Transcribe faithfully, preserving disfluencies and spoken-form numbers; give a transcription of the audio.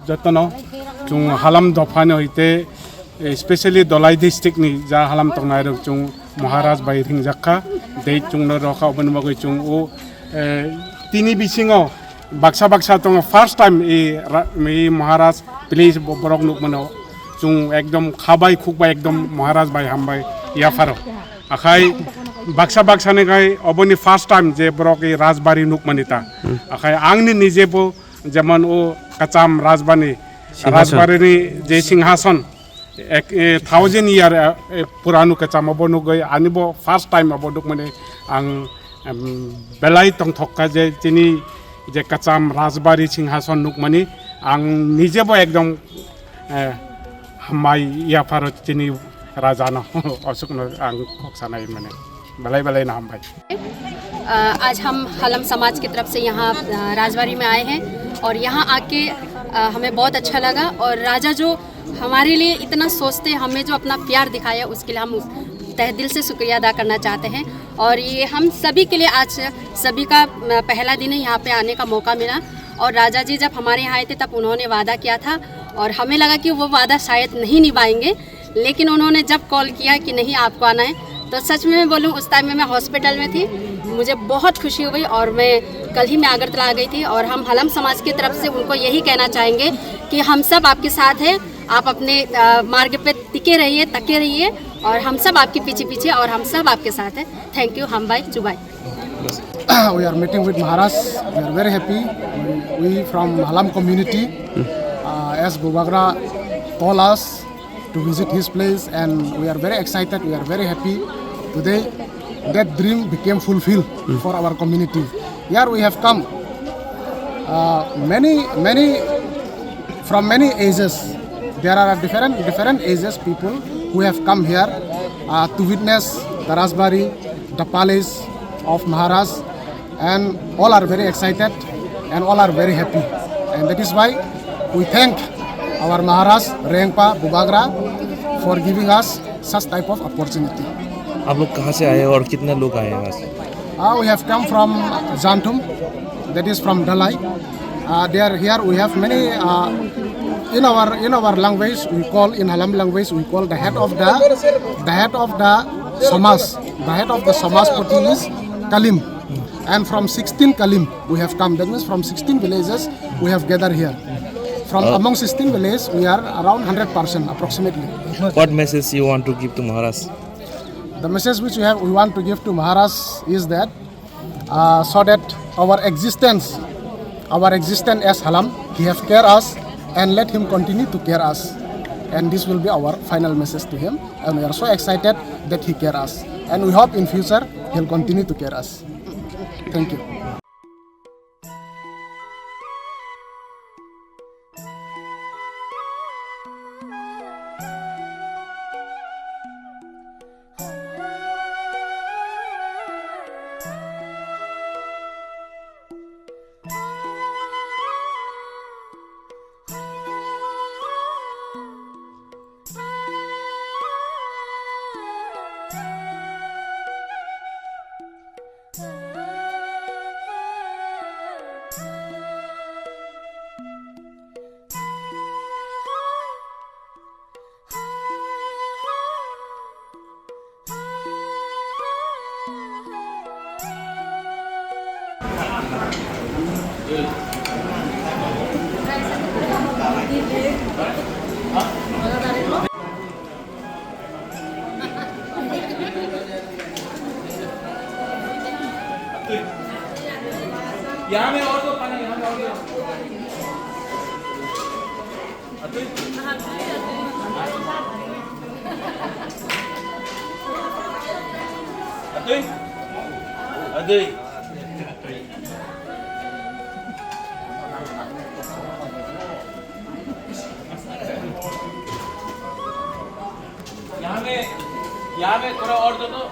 Jotono chwng halam dophani hoite, especially Dhalai district ni ja halam tongnai rok chwng Maharaj bai ringjakha, dei chwngno rokha, oboni bagwi chwng o, eh, tini bisingo baksa baksa tongo, first time i ra-, i Maharaj please bo-, borok nukmano chwng ekdom khabai khukbai ekdom Maharaj bai hambai yapharo. Akhai baksa baksa ni khai oboni first time je borok i Rajbari nukmani ta. Hmm. Akhai angni nije bo jemon o kacham Rajbani, Singhason. Rajbari ni je singhason, ek, eh, thousand year, eh, eh, puranu kacham abo nugwi ani bo first time abo nukmani ang, em, belai tongthok kha je chini je kacham Rajbari singhason nukmani ang nije bo ekdom, eh, hambai yapharo chini rajano osukno ang kok sanai mane belai belai na hambai. अ, आज हम हलम समाज की तरफ से यहाँ, अ, राजबाड़ी में आए हैं और यहाँ आके, अ, हमें बहुत अच्छा लगा और राजा जो हमारे लिए इतना सोचते, हमें जो अपना प्यार दिखाया, उसके लिए हम उस तहे दिल से शुक्रिया अदा करना चाहते हैं। और ये हम सभी के लिए आज सभी का, अ, पहला दिन है यहाँ पे आने का मौका मिला और राजा जी जब हमारे यहाँ आए थे तब उन्होंने वादा किया था और हमें लगा कि वो वादा शायद नहीं निभाएंगे, लेकिन उन्होंने जब कॉल किया कि नहीं आपको आना है, तो सच में मैं बोलूँ उस टाइम में मैं हॉस्पिटल में थी, मुझे बहुत खुशी हुई और मैं कल ही मैं अगरतला आ गई थी। और हम हलम समाज की तरफ से उनको यही कहना चाहेंगे कि हम सब आपके साथ हैं, आप अपने, अ, मार्ग पे टिके रहिए, तके रहिए और हम सब आपके पीछे पीछे और हम सब आपके साथ हैं। Thank you. हम बाय चुबाई। We are meeting with Maharaj. We are very happy. We from Halam community, uh, as Bubagra told us to visit his place, and we are very excited. We are very happy today. That dream became fulfilled for our community. Here we have come. Uh, many, many from many ages. There are different, different ages people who have come here, uh, to witness the Rajbari, the palace of Maharaj, and all are very excited and all are very happy. And that is why we thank our Maharaj Rengpa Bubagra for giving us such type of opportunity. आप लोग कहाँ से आए और कितने लोग आए हैं आज? Uh, we have come from Jantum, that is from Dhalai. Uh, there, here we have many, uh, in our, in our language we call, in Halam language we call the head of the, the head of the Samaj. The head of the Samajpati is Kalim. And from sixteen Kalim we have come. That means from sixteen villages we have gathered here. From Uh, among sixteen villages we are around hundred percent approximately. What message you want to give to Maharaj? The message which we have, we want to give to Maharaj is that, uh, so that our existence, our existence as Halam, he have care us and let him continue to care us. And this will be our final message to him. And we are so excited that he care us. And we hope in future he'll continue to care us. Thank you. यहाँ में और दो पानी, यहाँ में और दो। अतुल। अतुल। अतुल। यहाँ में, यहाँ में थोड़ा और दो तो।